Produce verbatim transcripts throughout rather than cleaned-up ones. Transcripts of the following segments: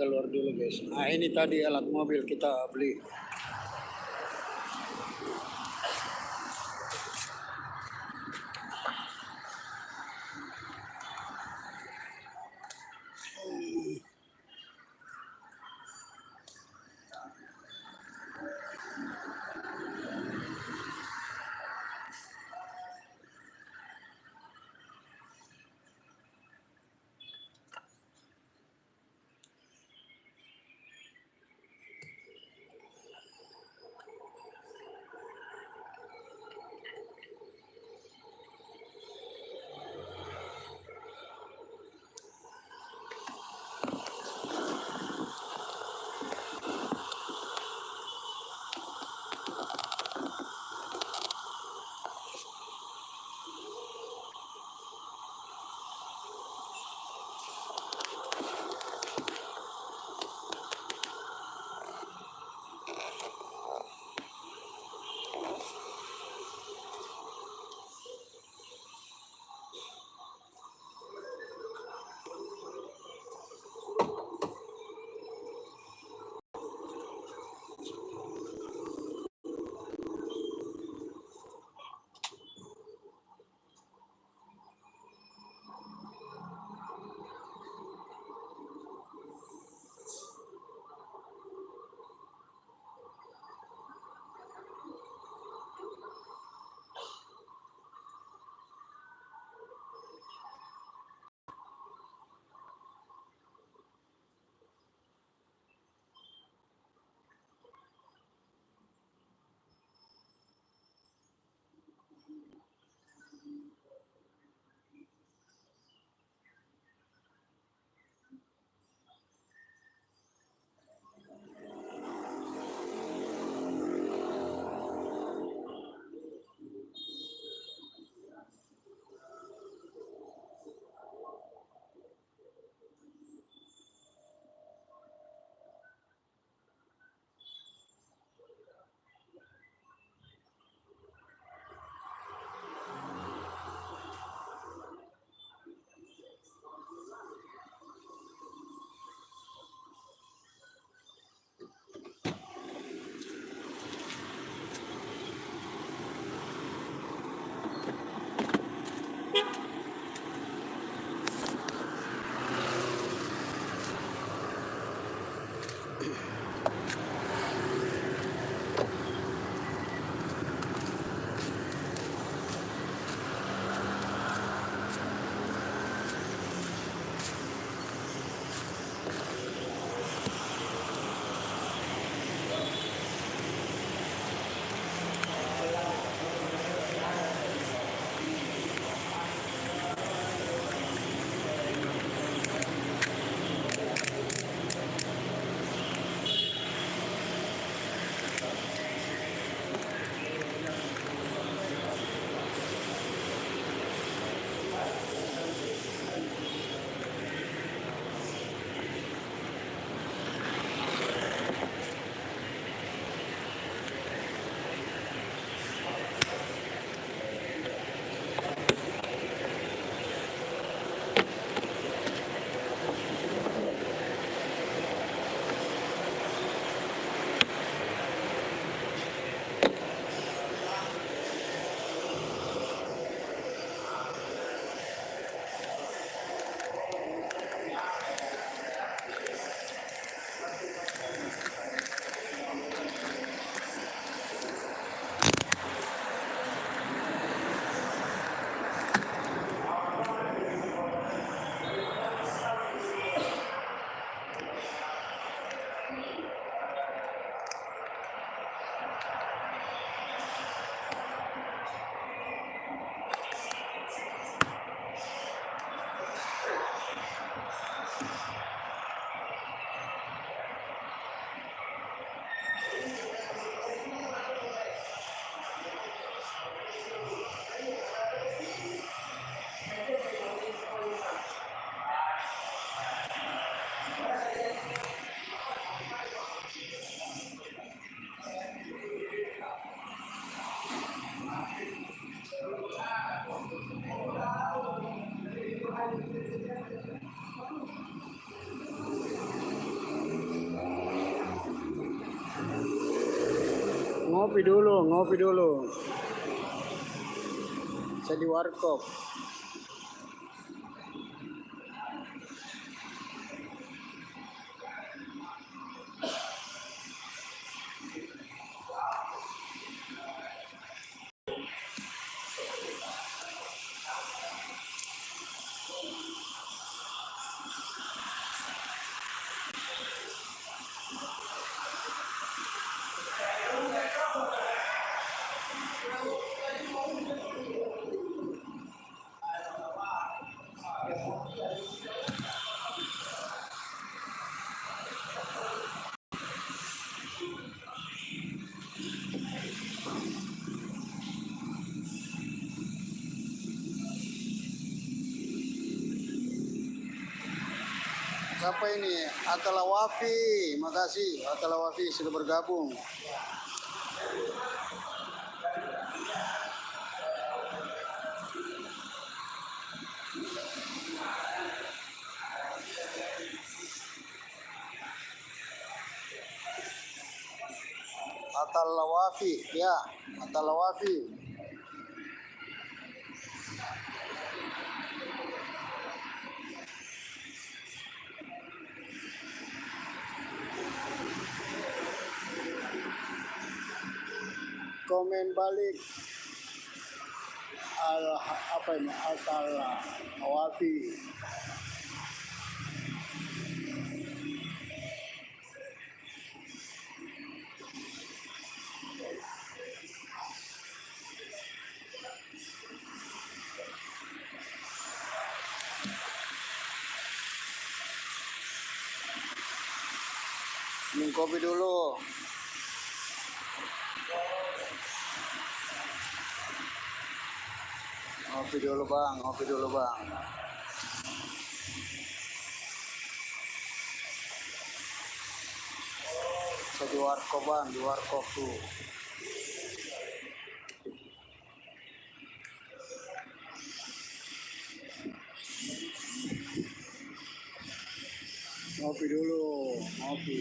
Keluar dulu, guys. Nah, ini tadi alat mobil kita beli. Ngopi dulu, ngopi dulu. Saya di warkop. Siapa ini? Atalawafi, makasih Atalawafi sudah bergabung. Atalawafi, ya, Atalawafi. Komen balik. Al-, apa ini? Atalawafi. Minum kopi dulu. Ngopi dulu, Bang, ngopi dulu, Bang. Saya di warkop, Bang, di warkop tuh. Ngopi dulu, ngopi.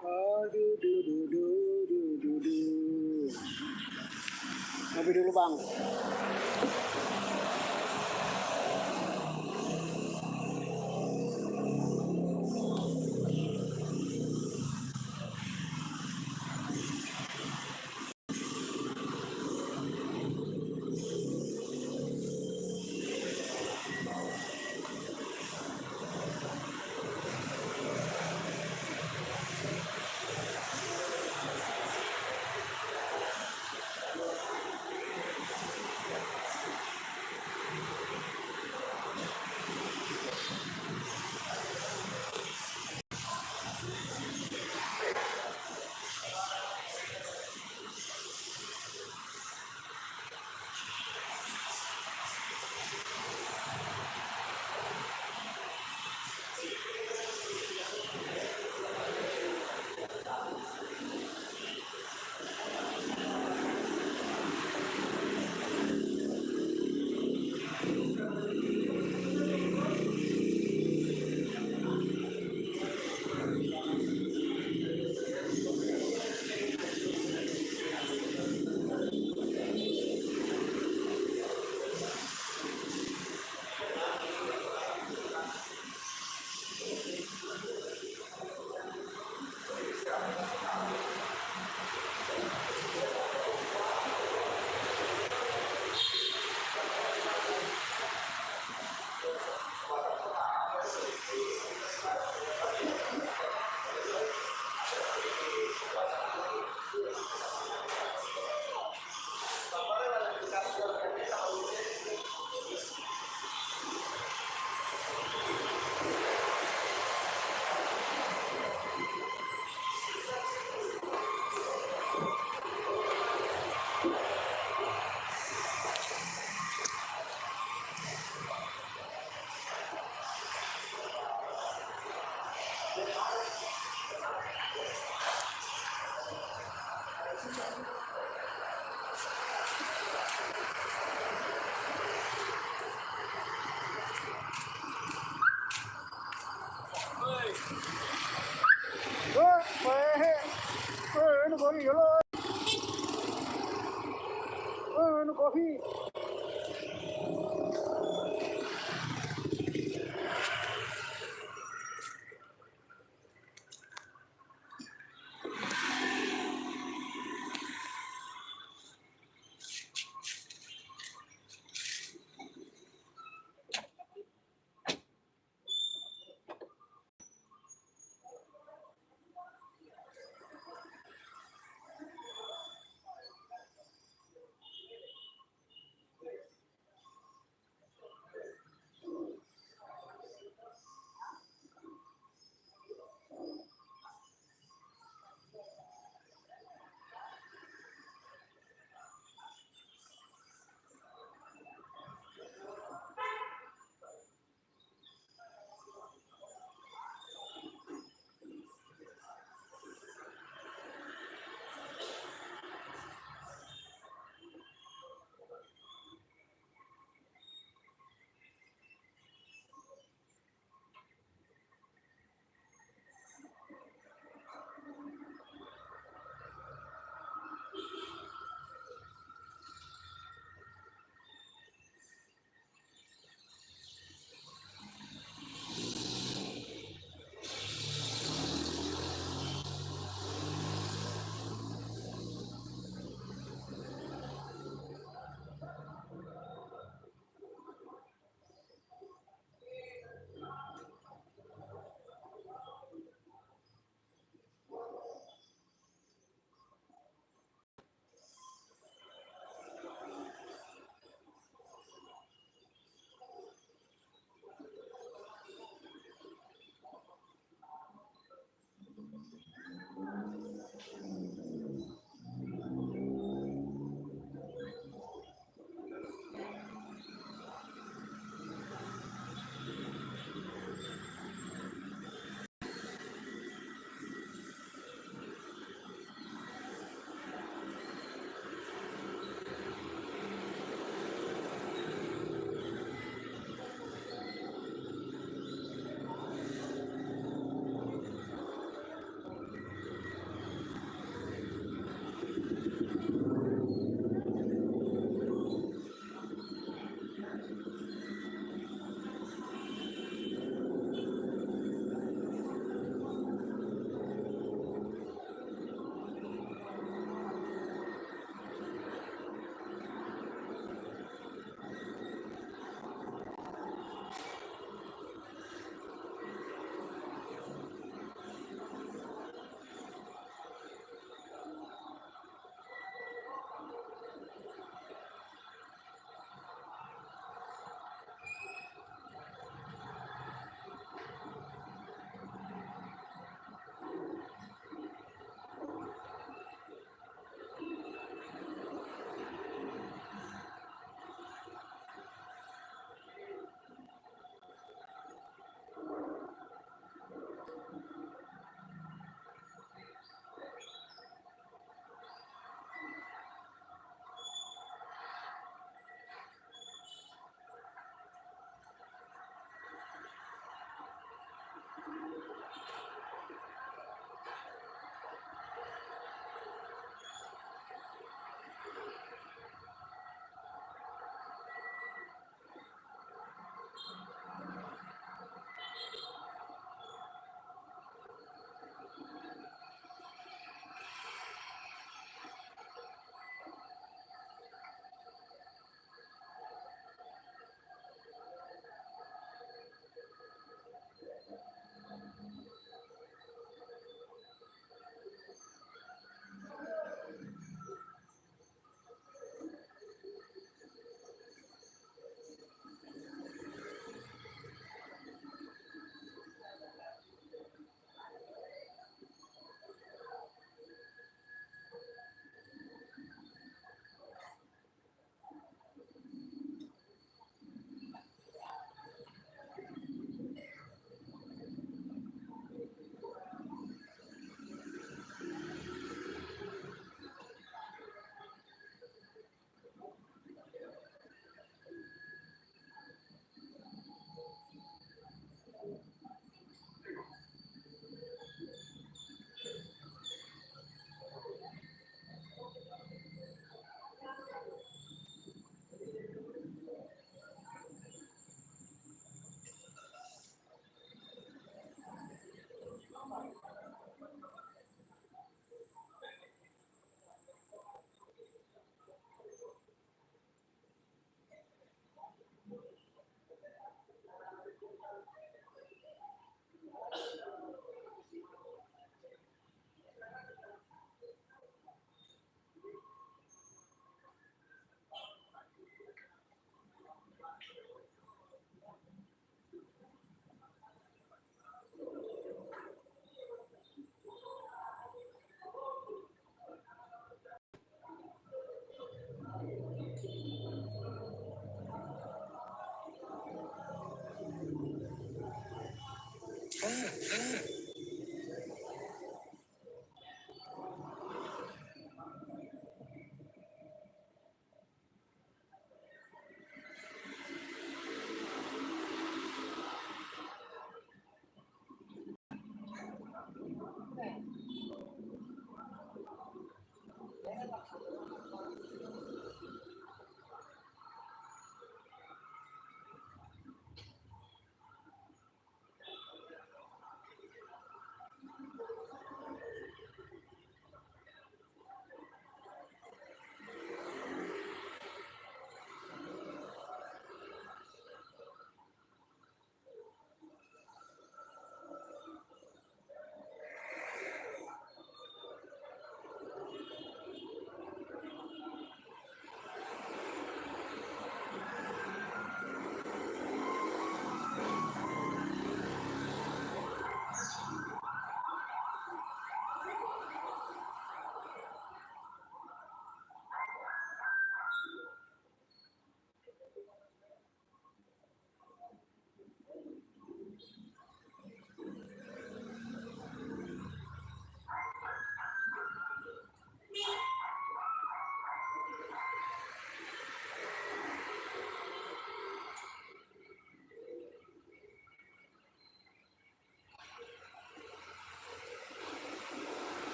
Aduh, du, du, du, du, du, du. Ngopi dulu, Bang. Eh, eh, eh, ini kopi, yolo. Eh, ini kopi.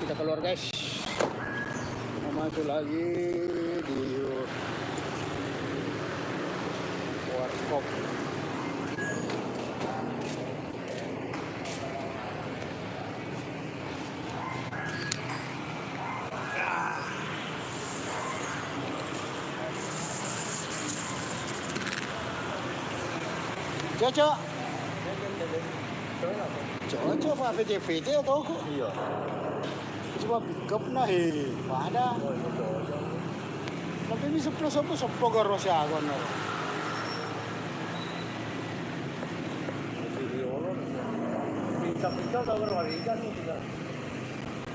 Kita keluar, guys. Mau masuk lagi di warkop. Cocok. Cocok, Pak, P T P T atau kok? Iya. Cuma pick up nah, he, pada. Oh, iya, cocok. Tapi ini sepuluh, sepuluh, sepuluh garo siaga, no. Video lo, nih. Pick up, pick up, tau garo hari kan, nih, kita.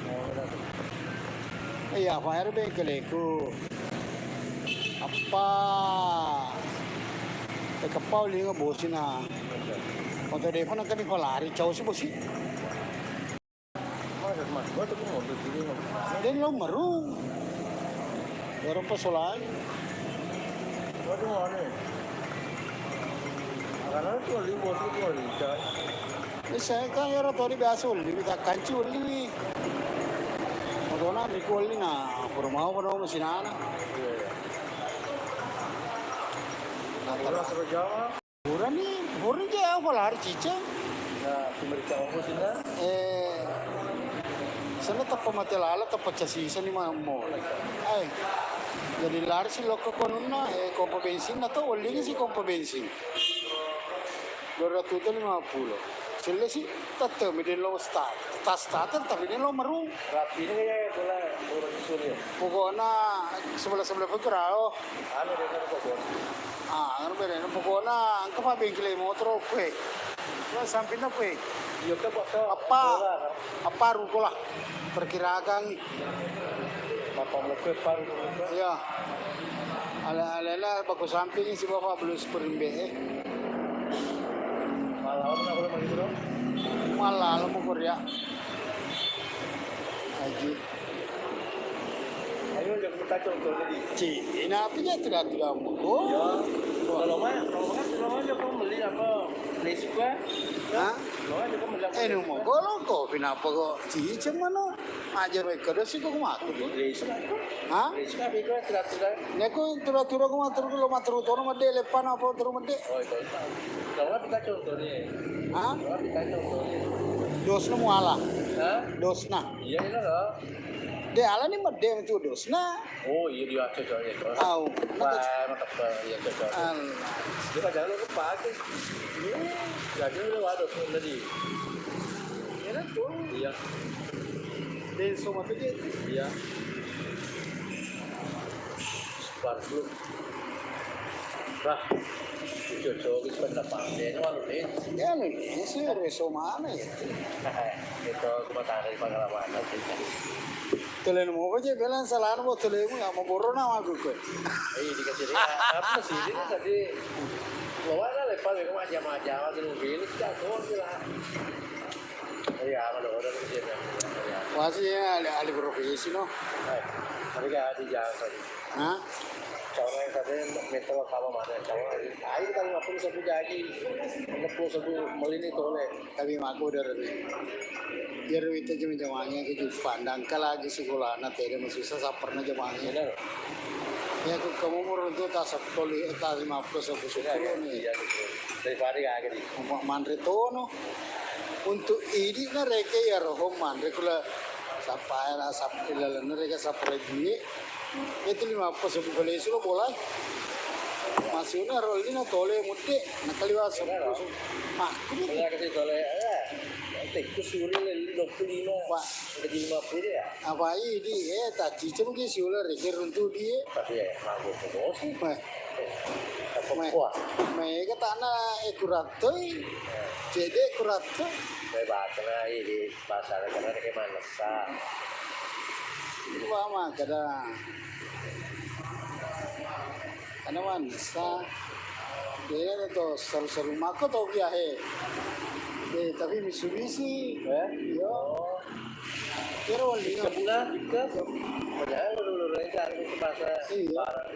Oh, udah tuh. Iya, Pak R bengkeleku. Apa? Eh, kapau linga bosina. Oke. Waktu depan angkani palari, cau si bosi. Masa, Mas? Gua tuh mau tuh gini, Mas. Dia lo meru. Orang pesolai. Gua tuh mau nih. Karena tuh libur tuh gua lihat. Bisa kan ya, orang tua biasa ulliwi, tak kanci ulliwi. Matona ri kuolli na, pura mau pada mau sinana. Iya, iya. Nah, terus. Pura ni, pura ni je apa lari ciceng. Ya, pemeriksaan apa sih, Nda? Eh, sana tappa mate lala, tappa casisa ni mammo. Eh, jadi lari si lokko konunna, eh, kompo bensinna to, ullingi si kompo bensin. Dua ratus lima puluh. Selle si, tette mi den lo start. Tas starter tapi den lo meru. Rapi ini kayak bola, bola susul ya. Pokokna sebelah-sebelah pun kerao. Anu dia kan kok bos. Ah, anu bere, pokokna angka pa bengkele motoro kue. Lo sampingna kue. Iya, ke, ke, apa? Bola, kan? Apa ruko lah? Perkirakan. Apa mau kue, apa ruko? Iya. Ala-, alena baku sampingi si Bapak belum seperimbe, eh. Malam apa nak boleh begitu dong? Malam mau Korea. Haji. Ayo, jangan minta contoh jadi. Cina, apa ya, tidak, tidak mau. Ya. Kalau mah, kalau mah, kalau mah, dia kau beli apa? Beli suka? Hah? Kalau mah, dia kau beli apa? Eh, nu mau, kalau kau, kenapa kau? Cicing mana? Aja baik, kada sih kau mati. Beli suka. Hah? Beli suka, beli suka, tidak, tidak. Nia ko tura-tura ko maturu lo maturu tono madde leppana apa turu madde? Oh, itu, itu. Kalau nggak kita contohnya. Hah? Kalau nggak kita contohnya. Dosna muala. Hah? Dosna. Iya, iya, loh. De ala ni madde itu dosna. Oh, iya, dia cocok ya, cocok. Au, wah, maka mantap, iya, cocok. Allah. Dia pada lu kepake. Iya, jadi lu ada pun tadi. Iya, kan, tuh? Iya. Denso matu dia itu. Iya. Baru belum. Wah, cucuk-cucuk, itu kan dapat. Dia itu anu nih. Ya, anu nih, sih, reso mana ya? Itu aku matahari pengalaman nanti. Toleno moko je bilang salana mo tolemu ya mau borona mako kowe. Eh, dikasih dia. Apa sih ini tadi? Bawa lah lepas, aku macam-macam, aku bilang, "Tidak, kau bilang." Iya, kalau orang sih, ya. Wah, sih, ya, ahli, ahli profesi, no? Eh, tapi gak ada jalan tadi. Hah? Cara yang tadi metro sama mana? Cara yang, ayo, kita lima puluh satu jadi, lima puluh satu melini tole. Tapi mako udah, Rani. Biar itu cuma jamannya kehidupan. Dan kalau lagi sekolah, nanti ada susah, saparna jamannya. Benar. Ya, aku kamu umur itu tak sepuluh, tak lima puluh, sepuluh, iya, iya, nih. Iya, betul. Daripada gak ada. Umpa manre tono. Untuk idi' nareke ya rohong manre kula sappaya na sap-, ilalenna reke sappa rajie. Itu lima puluh sebu kali sulo bola. Masuna rolli na tole mutte, nakaliwa sepuluh. Makku mutte. Iya, kasi tole, eh, tekku suri le dua puluh lima. Wah. Jadi lima puluh ya? Apa idi', eh, tacicemki siulere' runtu' die. Tapi ya, mampu promosi. Meh. Apa kuah? Meh, katana, eh, kurattoi. Cede' kurattoi. Meh, bahasana idi', bahasana karena kayak manessa. Wah, maka dah. Ana manessa. Bela to, saru-saru mako to kia he. Eh, tapi misi-misi. Eh? Iya. Oh. Kira wali. Ikap na, ikap. Padahal luru-luru aja, aku ke pasar. Iya. Barang.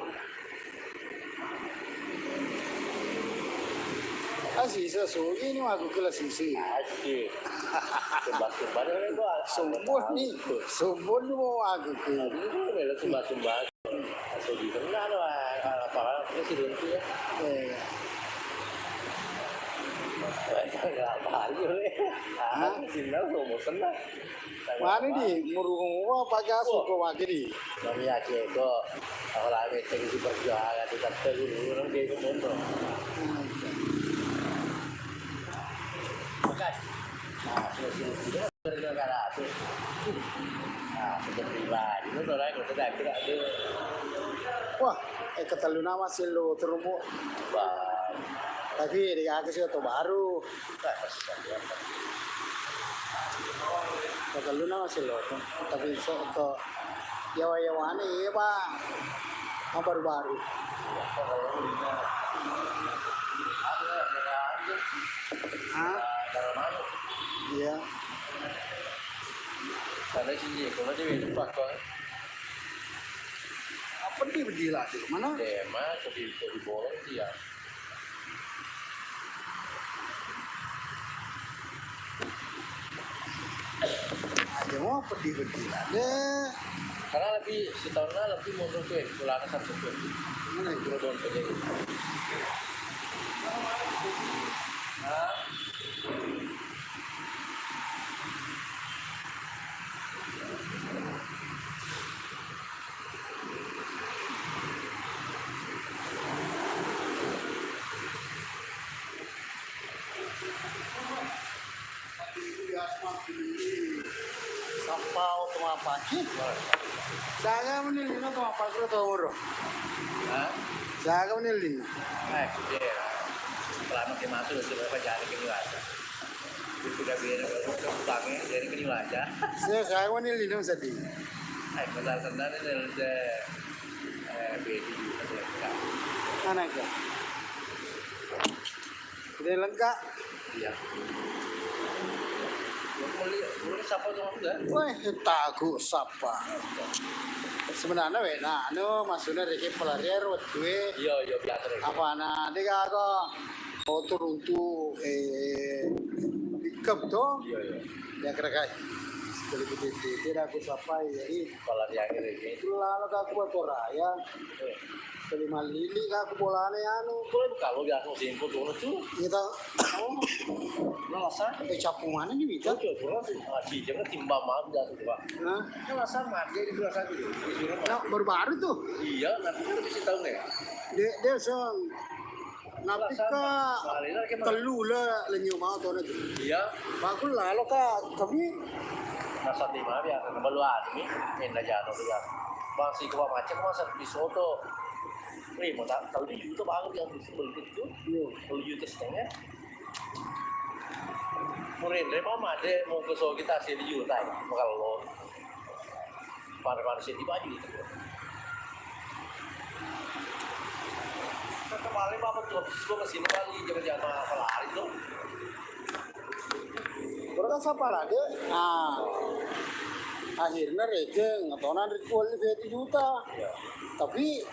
Ah, sisa sugi ni mako kila sisi. Asik. Sembah-sembah ni orang tua. Sombong ni. Sombong ni mau aku ke. Ini tu melo sembah-sembah. Atau di tengah tu, ah, apa, apa sih, runtu ya? Eh. Enggak apa aja, weh. Ah, hah? Sini tahu, bosen lah. Mana di? Murung apa gas kok pakai di? Kami ya, Ceko. Aku lagi cek di perjuangan, di kata dulu, orang kayak gitu, tuh. Hmm. Makasih. Nah, sudah sini, sudah. Gara-gara tuh. Nah, seperti pribadi, lu tau lah, kalau tidak, tidak, dia. Wah, eh, katalluna masih lo terumbu. Bah. Tapi di kaki sih atau baru. Bah, pasti kan dia. Katalluna masih lo tuh. Tapi so, to, yawa-yawane, iya, Bang. Yang baru-baru. Iya, kalau lu ini, ada, ada, ada. Hah? Darah manuk. Iya. Tanda sini, kalau dia itu pakai. Apa dia berjilat itu? Mana? Dia mah, tapi itu di bolong dia. Aja mau pedih-pedih lah deh. Karena lebih setahun lah lebih mundur tuh, ya, pulangnya satu tuh. Mana itu? Udah tahun kerja gitu. Hah? Sampao tu mapaki. Siagang mani lino tu mapaki tu uru. Hah? Siagang mani lino. Eh, iya. Selama dia masuk, sudah jadi keluarga. Itu udah biar kalau utangnya jadi keluarga. Saya, saya mani lino sedih. Eh, benar-benar ini, eh, Eh, bedi juga tuh, Kak. Mana itu? Udah lengkap? Iya. Belum meli-, belum sapa tuh, enggak? Weh, taku sapa. Sebenarnya weh, nah, anu, maksudnya Ricky pelarian waktu. Iya, iya, biasa, Ricky. Apa, nah, dia kok motor untuk, eh, pickup tuh? Iya, iya. Ya, kira-kira. Sekali begitu, tidak aku sapa, jadi Kepala diangin ini. Lalo ka aku Batoraya. Terima lili ka aku bolana anu. Boleh kalau biasa musim foto tu. Iya, tau. Oh. Nalasa. Eh, capu mana nih, Wita? Oke, kurang sih. Ah, si jangan timbang maaf dah tuh, Pak. Hah? Nalasa mah, dia itu rasa dulu. Disuruh mah. Nah, baru-baru tuh. Iya, nanti kan bisa tahu nih. Dia, dia seng. Napika tellu la lenyo mao tona tu. Iya. Baku lalo ka kami. Nasati mari ada balu anu mi, enda jano tu ya. Bang si kuat macam masa di soto. Wih, mau tak tahu di YouTube aku yang bisa beli itu. Iya. Telu juta setengah. Murin re mama de mau ke so kita sih juta. Bakal lo. Pada-pada sih dibaju itu. Kata balik apa tuh? Gua masih balik jama-jama apa lari tuh? Kurang sapa lagi? Ah. Akhirnya Reke ngetonan ri kuali dua juta. Iya. Tapi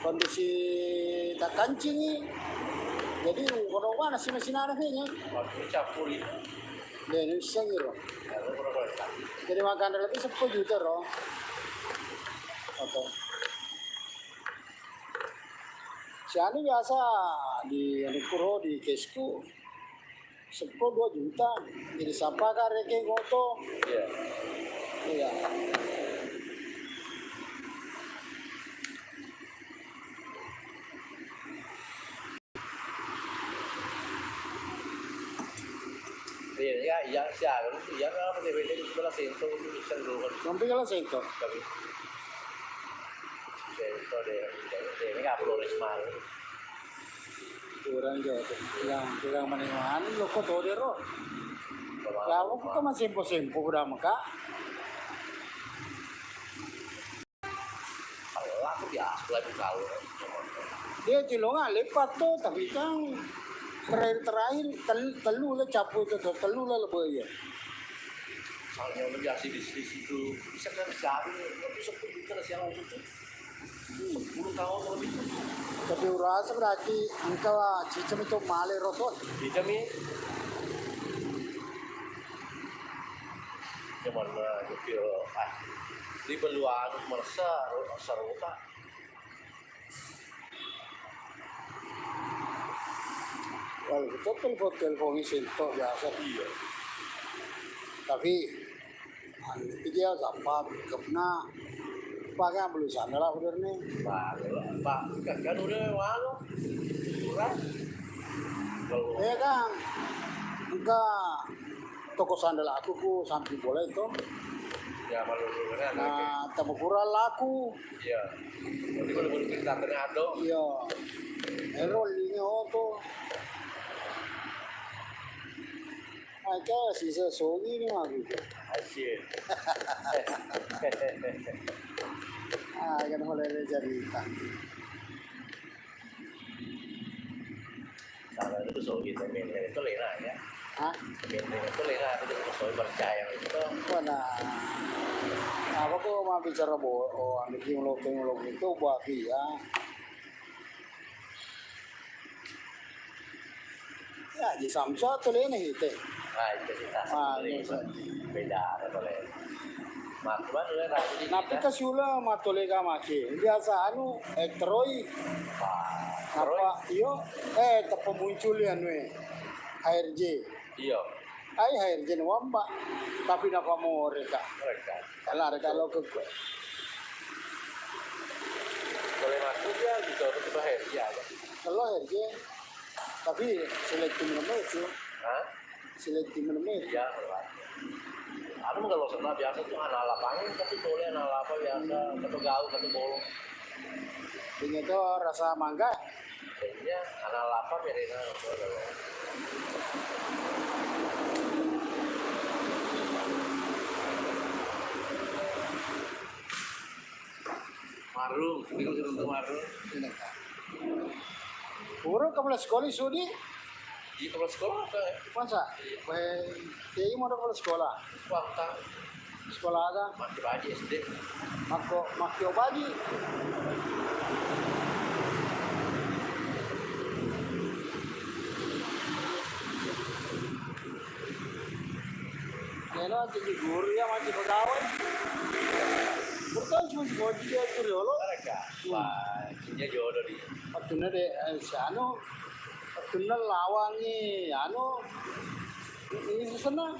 kondisi tak kancingi. Jadi kodong mana sina-sinana kayaknya. Waktu campur itu. Deh, ini bisa gitu. Jadi makan lebih sepuluh juta, ro. Oke. Si anu biasa di anu kuro di kesku sepuluh dua juta. Jadi siapa ka Reke ngoto? Iya. Iya. Iya, iya, iya, siapa? Iya, apa dia beda di sebelah sento, itu bisa dulu kan. Sampai kalau sento. Tapi sento deh, deh, deh, ini nggak perlu resmal. Kurang jauh tuh. Yang kurang mana-mana lo kok tuh deh, ro. Lawa kok kan masih sempo-sempo udah maka. Aku biasa lagi kau. Dia cilonga lepas tuh, tapi kan terakhir-terakhir tel-, telu lah capu itu tuh, telu lah lebih ya. Soalnya udah biasa di situ, bisa kan cari, tapi sepuluh juta siang waktu itu. Hmm, sepuluh tahun lebih. Tapi urasa berarti engkau cicam itu male rokok. Cicam ya. Cuman, eh, gitu, ah, di beluan merasa, ro-, sarota. Wal, betul telepon-telepongi sento biasa. Iya. Tapi, anu, itu dia gampang, pickupna. Pakai belum sana lah, bener nih. Pak, Pak, kan udah malu. Kurang. Kalau Eh, Kang, engka toko sandal aku ku samping bola itu. Ya, malu, bener, Nah, temu kurang laku. Iya. Jadi kalau boleh cerita ternyata. Iya. Ero linyo to. Aja sisa sogi ni mah gitu. Asyik. Ah, kan mulai dari cerita. Kalau itu soal kita maintain itu lena ya. Hah? Maintain itu lena, itu kita soal percaya itu. Wah, nah, apa kok mau bicara bo-, oh, anu, kimulok-kimulok itu buat dia. Ya, di Samsat tuh lena itu. Ah, itu kita. Ah, iya, iya. Beda, apa boleh. Nah, pika sula mattolega maki. Biasa anu, eh, teroi. Apa, iyo, eh, teppa muncul ya, anu, eh, H R J. Iya. Ai, H R J nuamba. Tapi napa moreka? Mereka. Kala reka lo ke kue. Boleh masuk ya, gitu, ke H R J aja. Kalau H R J, tapi seleksi menemu itu. Hah? Seletti menemme. Iya, anu kalau sana biasa tuh anak lapangan, tapi boleh anak lapangan biasa, kata gau, kata bolong. Ini tuh rasa mangga. Iya, anak lapangan ya, Rina. Marrung, bingung sih untuk Marrung. Ini, Kak. Puro kepala sekolah sudi? Iya, kepala sekolah apa? Masa? Iya. Weh, iya, mau kepala sekolah. Wah, tak. Sekolah ada? Maki Baji S D. Mako, Maki Baji. Leno antu ji guru ya, maki pegawai. Bertahan cuma di bawah dia itu riolo. Mereka, wah, cinca jodoh di. Wattunna de, eh, si anu, wattunna lawangi, anu, ini sana.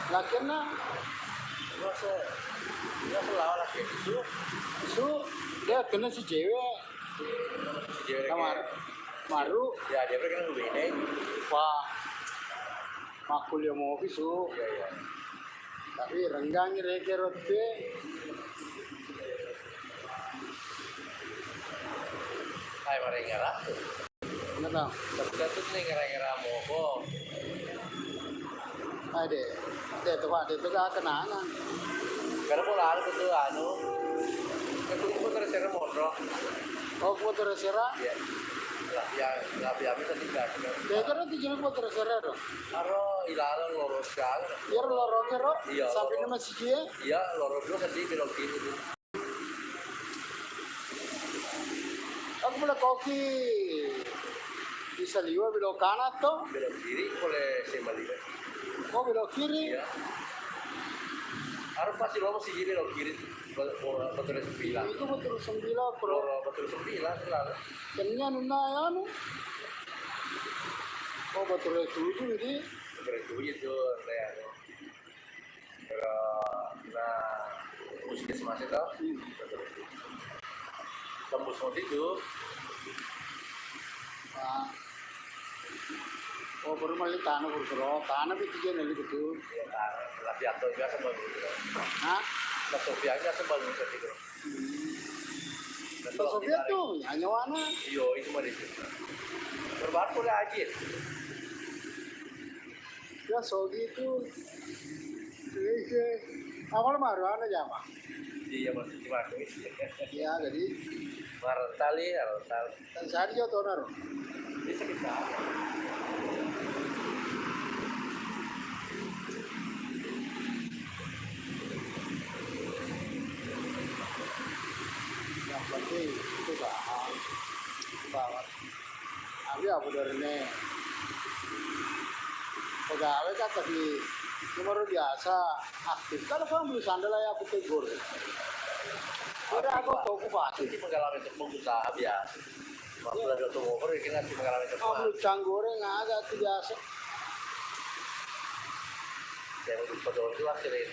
Lakianna. Biasa, biasa lawan laki itu. Su, dia kena si cewek. Dia kamar. Maru. Ya, dia kan lebih ini. Wah. Makkulia mopi su. Iya, iya. Tapi renggangi reke rotte. Hai, marengera. Kenapa? Tapi kan tuh nih ngera-ngera moko. Ade, ade tuh, Pak, ade tuh gak kenangan. Karena kalau ada tuh anu, itu pun terserah motor. Oh, motor serah? Iya. Lah, ya, lah, ya, bisa tidak. Ya, kan itu jenis motor serah tuh. Aro ilalang loro sekali. Iya, loro kero. Iya, sampai loro. Nama siji ya? Iya, loro dua sedih belok kiri tuh. Aku pole koki di Saliwa belok kanan to? Belok kiri pole Semaliwa. Oh, belok kiri? Iya. Harus pasti lo masih kiri, belok kiri. Ba-, ba-, Batura Sembilan. Itu Batura Sembilan, bro. Batura Sembilan, selalu. Tania nuna anu. Oh, Batura Tujuh ini. Batura Tujuh itu, kayak anu. Pero na puskesmas itu, tembus mau itu. Ah. Oh, baru mali tanah, baru suruh tanah itu dia nanti betul. Iya, tanah. Tapi atau biasa baru. Hah? Atau biasa biasa baru itu. Hmm. Atau Soviet tuh, hanya warna. Iyo, itu mah itu. Berbaru boleh aja. Ya, Sogi itu, iya, awal baru ada jama. Iya, masih cuma aku isi. Iya, jadi. Marantali, Marantali. Dan sehari jauh tuh, Naro. Bisa kita. Yang penting itu usaha. Itu banget. Tapi apa dari nih? Pegawai kan tadi nomor biasa aktif. Kalau kamu belum sandal ya aku tegur. Udah aku tahu aku pasti. Ini pengalaman untuk pengusaha biasa. Waktu lagi waktu ngobrol, ini nanti pengalaman untuk. Kamu pengusaha. Cang goreng aja tuh biasa. Yang untuk pedoman itu akhirnya.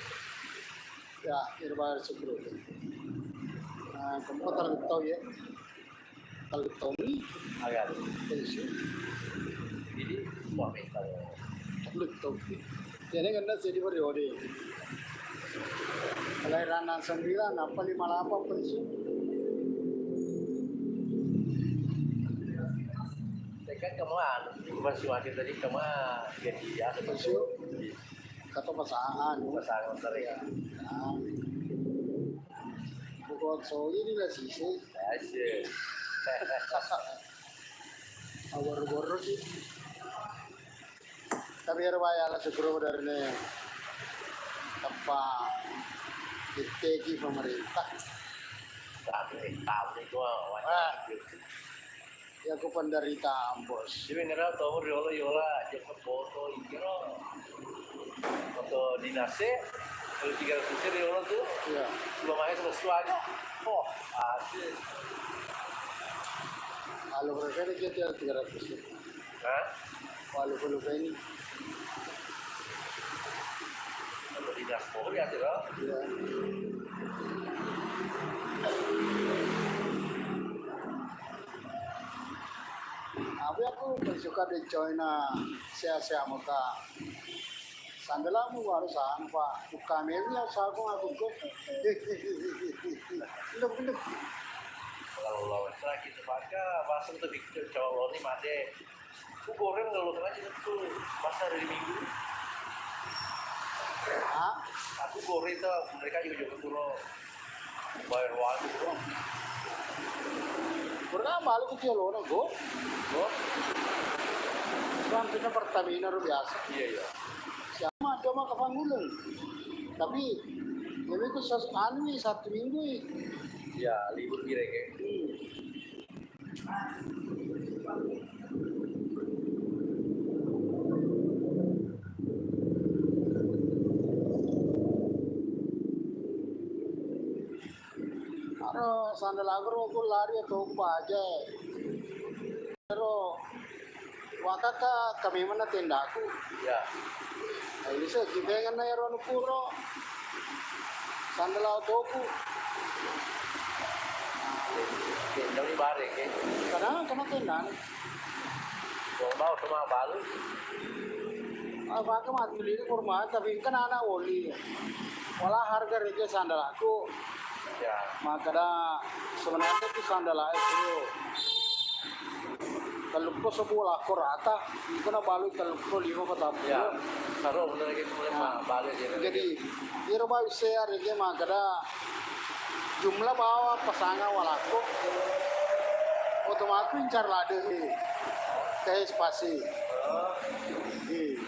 Ya, irba sepuluh. Nah, kamu tahu ya. Tallu taungi. Aga? Pensiun. Jadi, wah, mental. Tallu taungi. Jadi kan dah jadi periode. Kelahiran sembilan, apa lima delapan pensiun? Saya kan kemana? Masih masih tadi kemana? Jadi ya, pensiun. Kata pasangan. Pasangan tadi. Ya. Nah. Bukan soal ini lah sih. Asik. Awal-awal sih. Tapi ya, Pak, ya, syukur dari ini. Tempat diteki pemerintah. Tapi, tapi itu, ah. Ya, aku penderitaan, Bos. Jadi, ngerang tau riolo, yola, jaka foto, iya. Foto dinasnya, kalau tiga ratus riolo tuh, iya. Belum aja sama suanya. Oh, asik. Kalau berapa dia tiga ratus ya? Hah? Walu puluh ini. Kalau dinas Polri ada, loh. Iya. Tapi aku suka di China, sehat-sehat muka. Sandalamu baru sana, Pak. Bukan ini yang sagung aku kok. Luk, luk. Kalau lawan terakhir, Pak, bahasa itu bikin cowok lo nih, mate. Aku goreng kalau kena itu tuh pas hari Minggu. Hah? Aku goreng tuh, mereka juga jual puro. Bayar wajib, bro. Pernah balik ke Tiolona, go? Go? Kan punya Pertamina ro biasa. Iya, iya. Siapa cuma ke Pangulung. Tapi, jadi itu ses-, anu nih, satu minggu nih. Iya, libur kira-kira. Hmm. Aro sandala'ku ro ku lari atau baja. Ero wakaka kamemang na tendaku. Iya. Nah, ini saya kipengen na ero anu puro. Sandala' otoku. Tendang ni bareng, eh. Kadang kena tendang. Gua mau cuma balu. Ah, maka mati lili kurma, tapi kan anak oli. Wala harga rege sandala'ku. Ya. Maka da sebenarnya itu sandala' itu. Tallukko seppulo lakko rata, iko nabalui tallukko lima patappulo. Ya, karo bener lagi mulai. Nah, ma-, balik aja. Jadi, iro bayu searege makkeda jumlah bawa pasangang walakko, otomatis incar lade ri teh spasi. Oh. Iya.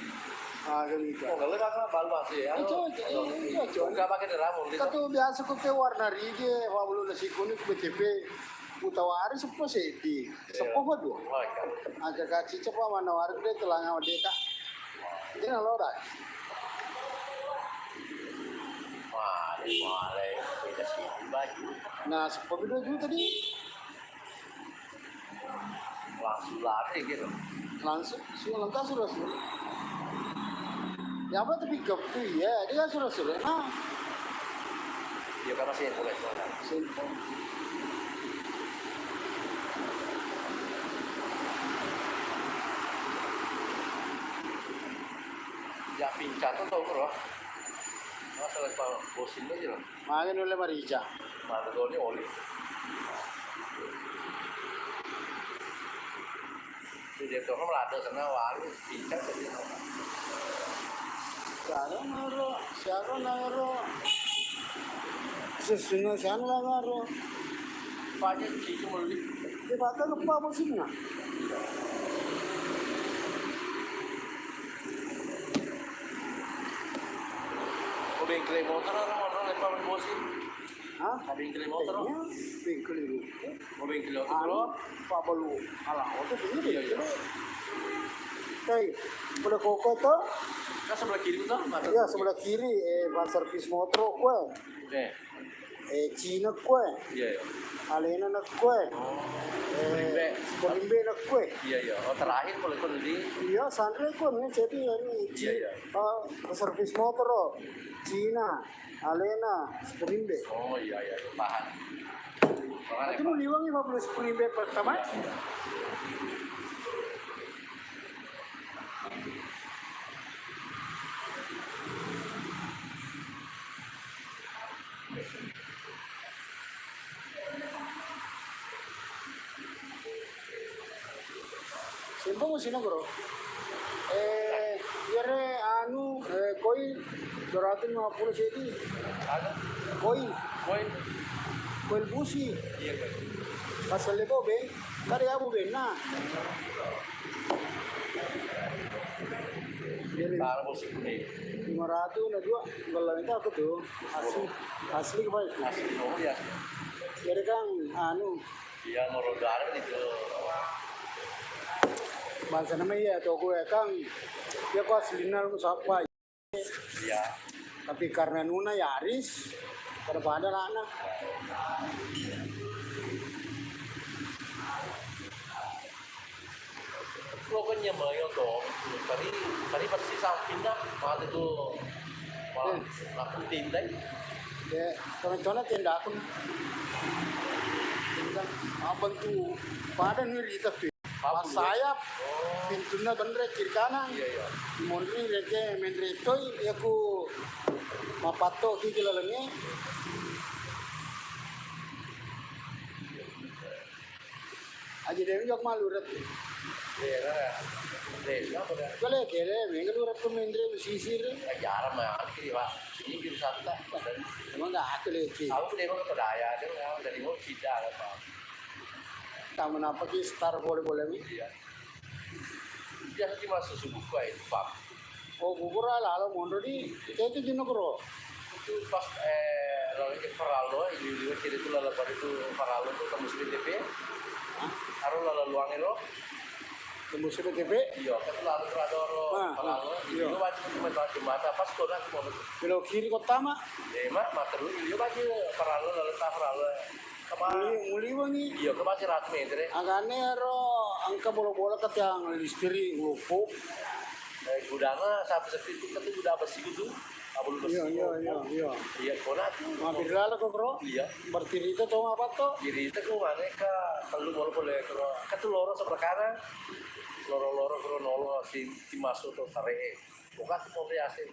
Ah, kan gitu. Oh, kalau kakak balu masih, ya. Iya, cocok, iya, iya, cocok. Enggak pakai deramu, gitu. Katu biasa ku ke warna rige, wa bulu nasi kuning, ku B T P. Utawari seppo seddi, seppo padua. Aja kacica pa manna warga deh, telangnga deka. Dia nalora. Male, male, beda sih baju. Nah, seppo dua juta di. Langsung lari gitu. Langsung, su-, langkah suruh-suruh. Ya apa tuh pick up tuh, iya, dia kan suruh-suruh. Nah. Iya, karena sih boleh, boleh. Simpel. Ya, pincang tuh tau, bro. Masalah bosin aja, loh. Mage nulle marica. Mage toni oli. Jadi dia tuh melada karena wali pincang tadi. Siapa naro? Siapa naro? Sesuna siapa naro? Banyak sih cuma beli. Dia bakal lupa apa sih, nah? Oh, bengkel motor orang-orang lepas bosin. Hah? Ada yang kirim motor, no? Iya, bengkel itu. Oh, bengkel motor, anu, bro. Pak Balu, alang motor sendiri. Iya, iya. Hei, boleh koko to? Kan sebelah kiri tuh, Pak. Iya, sebelah kiri, eh, ban servis motor, kue. Oke. Eh, Cina, kue. Iya, iya. Alena na kue. Oh. Eh, Korimbe. Korimbe na kue. Iya, iya. Oh, terakhir boleh kau di. Iya, sanre kue, ini jadi, ini, iya, iya. Oh, servis motor, oh. Cina. Alena, spring bed. Oh, iya, iya, iya, paham. Paham, ya, Pak. Itu nu liwangi lima puluh spring bed pertama. Iya, iya. Sempong sino, bro. Eh, iya re, anu, eh, koin dua ratus lima puluh sedi. Anu? Koin. Koin? Koin busi. Iya, koin. Pas lebo, beng. Kade abu benna. Jadi, kalau busi kuning. Lima ratus na dua, kalau minta aku tuh. Asli, asli kemarin. Asli, oh, iya. Jadi kan, anu, iya, mau roda itu. Bangsa namanya iya, toko ya, Kang. Iya, kok aslinya lu siapa? Iya. Tapi karena nuna Yaris, pada-pada anakna. Pokoknya mayo to, tadi, tadi pasti sampingnya, mati tuh, malah, hmm, aku tindai. Ya, teman-teman tenda aku. Tenda, abang tuh, pada nih rita tuh. Apa tuh? Sayap, oh, pintunna benre kiri kanan. Iya, iya. Monri reke menre toi, ya ku mapatto ki lalengnge. Aja deh, jok malu ret. Iya, iya. Iya, iya. Kele-kele, mega lu rattu menre, lu sisir. Jarang mah, antri, Pak. Ini biru santa. Emang nggak aku leci. Aku memang ke Pedaya, dia memang dari mau tidak ada, Pak. Kamu napa ki star boleh-boleh mi? Iya. Biasa cuma susu buku itu, Pak. Oh, bubur ala-ala mondo di, itu jenuh kro. Itu pas, eh, lalu ke Parallo, di, di, di, itu lalu pada itu Parallo itu tembus B T P. Hah? Aro lalu luang itu. Tembus B T P? Iya, kan lalu Parallo, ah, Parallo. Ah, iya. Itu wajib cuma lewat jembatan, pas kau nanti mau. Belok kiri kota, Mak. Eh, Mak, Mak, terus, iya, wajib Parallo, lalu tak Parallo. Kema- Muli-, muliwangi. Iya, kema seratus meter, eh. Agane ero angka bola-bola katiang listrik, lupuk. Eh, gudangnya satu sepi itu, tapi gudang besi gitu. Abang besi. Iya, iya, iya, iya. Iya, kona tuh. Mampir lalo kok, Bro. Iya. Bertirita tuh apa tuh? Tirita tuh mana ka, kalau bola-bola, kalau katu loro sebelah kanan. Loro-loro, bro, nolo, si, si masuk tuh, tarik. Bukan si Polri asli.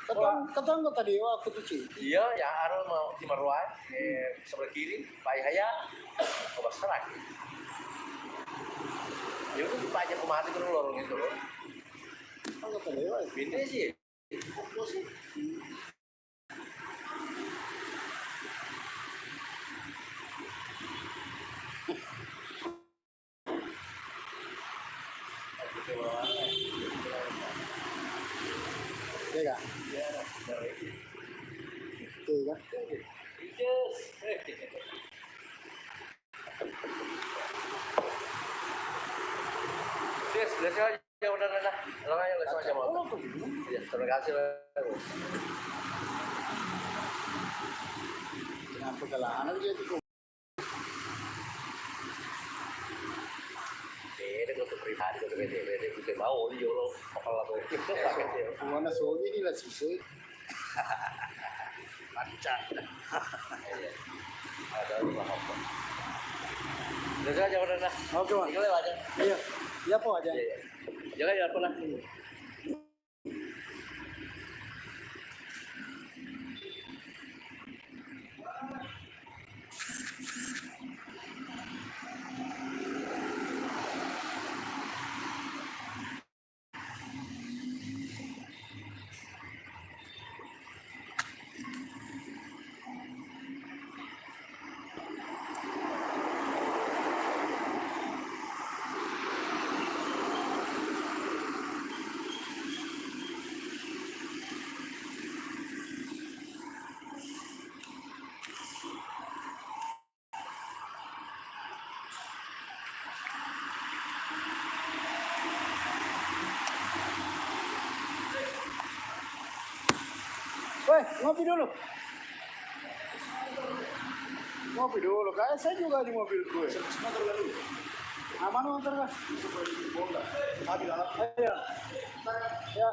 Katong, katong kota Dewa, aku tuh, Ci. Iya, ya, aro mau Cimaroa, eh, sebelah kiri, Pak Yahya, Obas Seraki. Ya, itu Pak Yahya kemari terus lorong itu, loh. Katong kota Dewa, ya? Beda sih. Fokus sih. Tega? Tega? Yes, biasa aja, udah, udah, udah. Tenang aja, langsung aja, Bang. Iya, terima kasih, Bang. Kenapa galak anak dia itu? Beda, kau tuh pribadi, kau tuh beda, beda, beda, mau, iya, lo, apa lah, tuh. Mana sogi ini lah, sih, sih. Lancar. Iya. Ada apa-apa. Udah saja, udah, udah. Oke, Bang. Tinggal lewat aja. Iya. Iya, apa aja? Iya, iya. Jangan, ya, apa lah. Weh, ngopi dulu. Ngopi dulu, Kak. Saya juga di mobilku, ya. Aman motor, Kak? Ayo. Ya.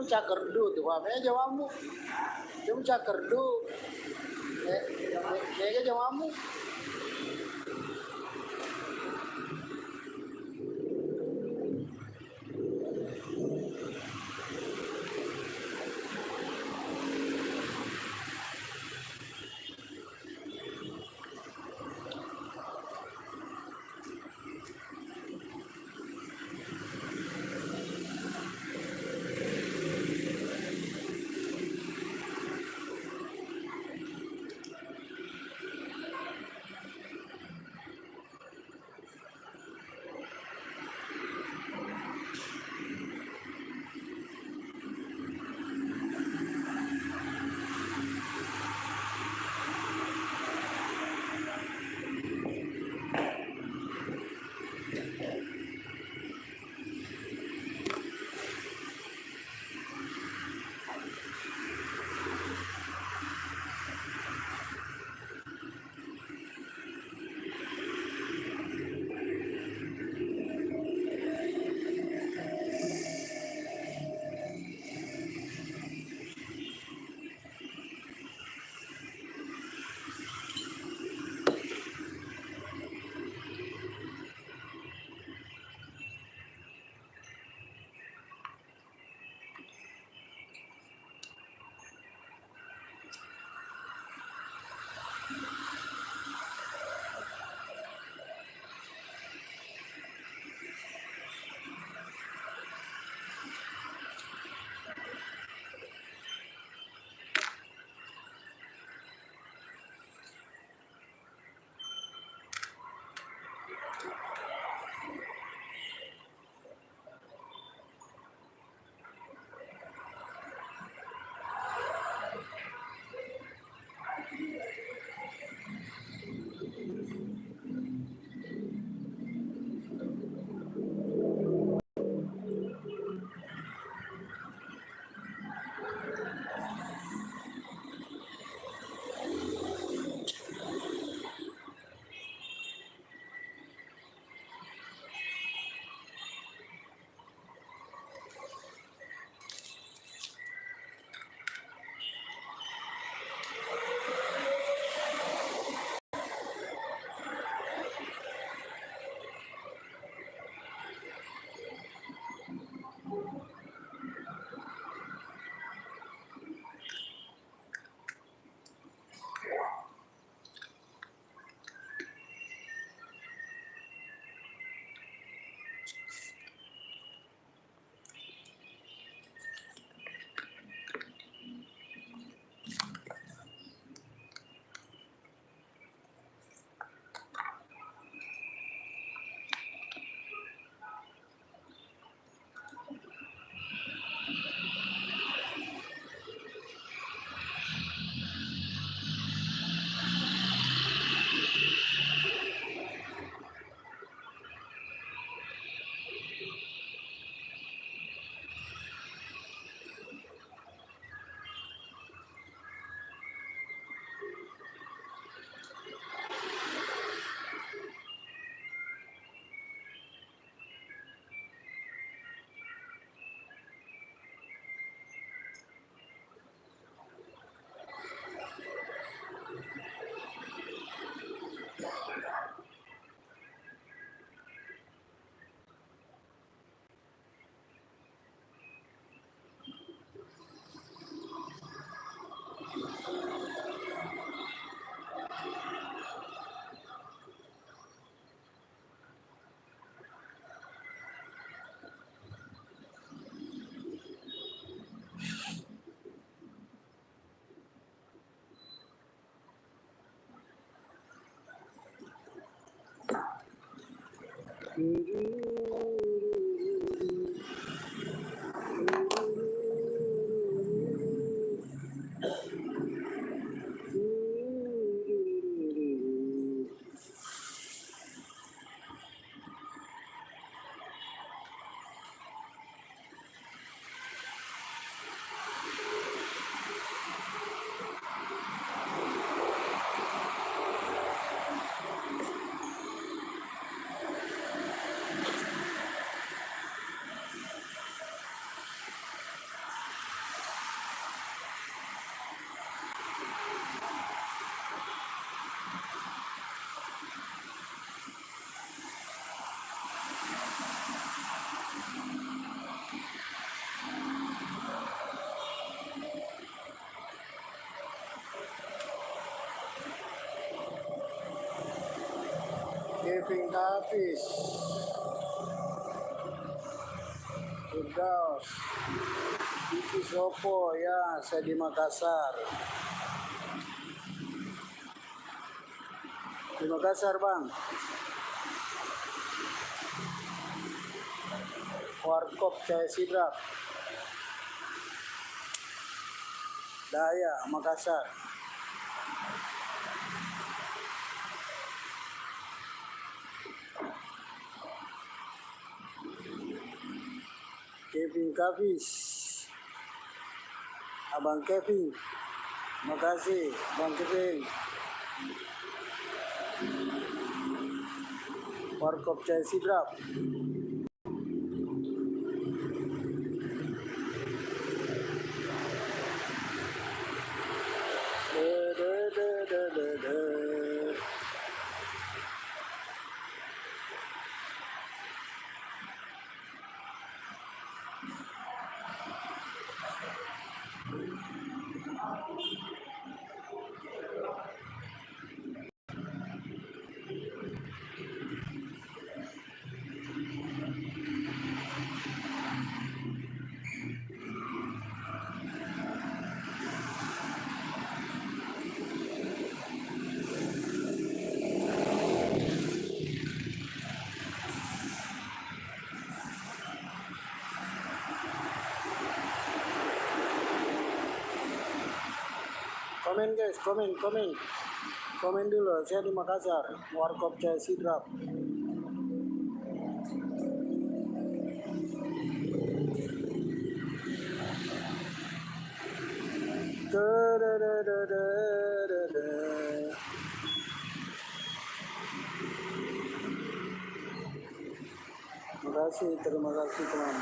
Cakkardu tu, Pak. Mega jawabmu. Cuma cakkardu. Eh, me-, mega jawabmu. Kevin Hafiz, Firdaus, Iki Sopo, ya, saya di Makassar. Di Makassar, Bang. Warkop Cahaya Sidrap. Daya, Makassar. Kevin Hafiz. Abang Kevin. Makasih, Bang Kevin. Warkop Cahaya Sidrap. Komen, guys, komen, komen. Komen dulu, saya di Makassar, Warkop Cahaya Sidrap. Makasih, terima kasih, teman.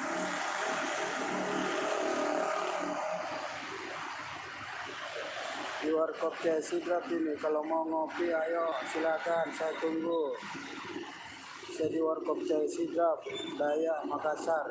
Di Warkop Cahaya Sidrap ini, kalau mau ngopi, ayo, silakan, saya tunggu. Saya di Warkop Cahaya Sidrap, Daya, Makassar.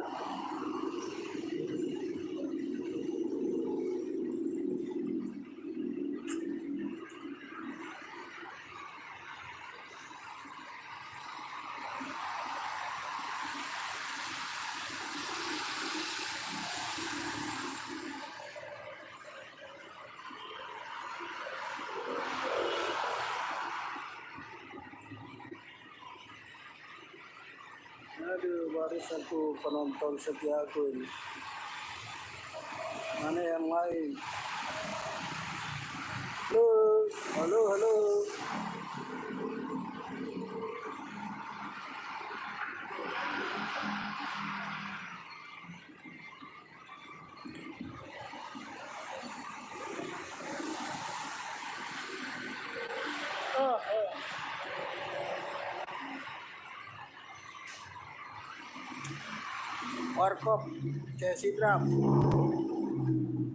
Aduh, barisanku penonton setiaku ini. Mana yang lain? Halo, halo, halo. Warkop, Cahaya Sidrap.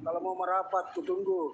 Kalau mau merapat, kutunggu.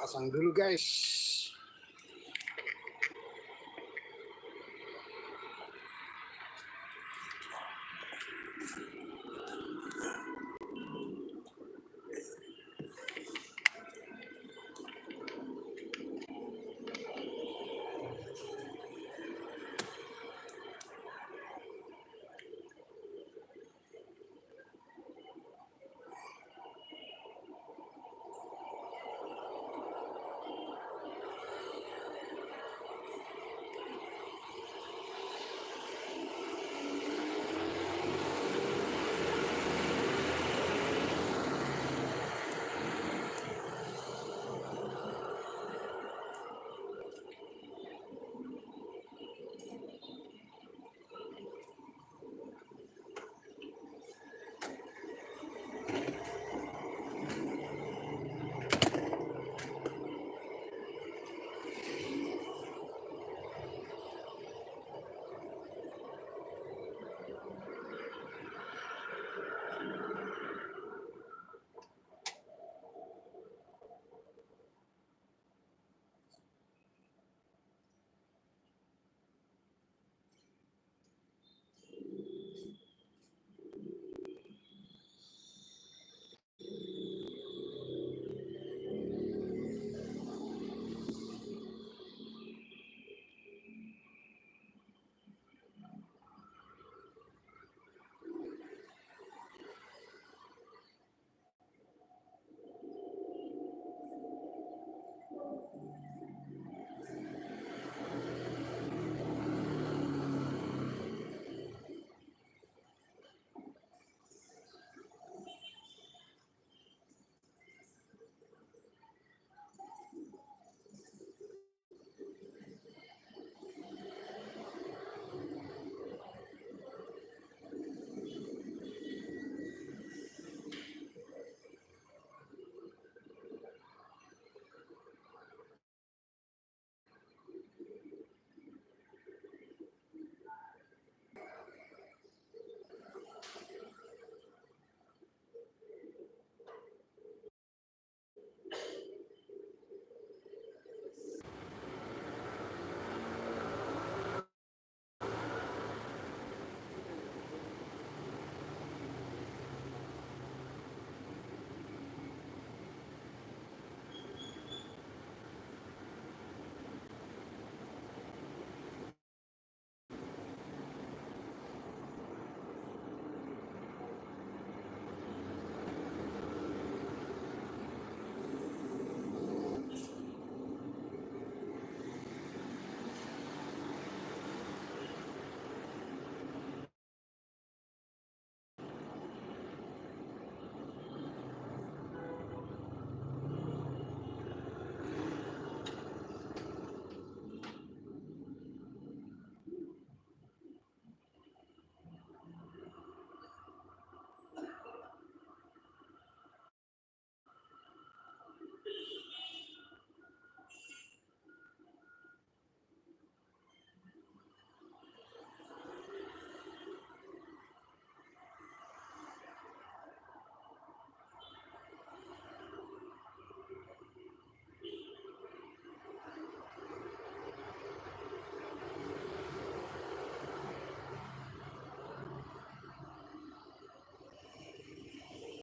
pasang dulu, guys.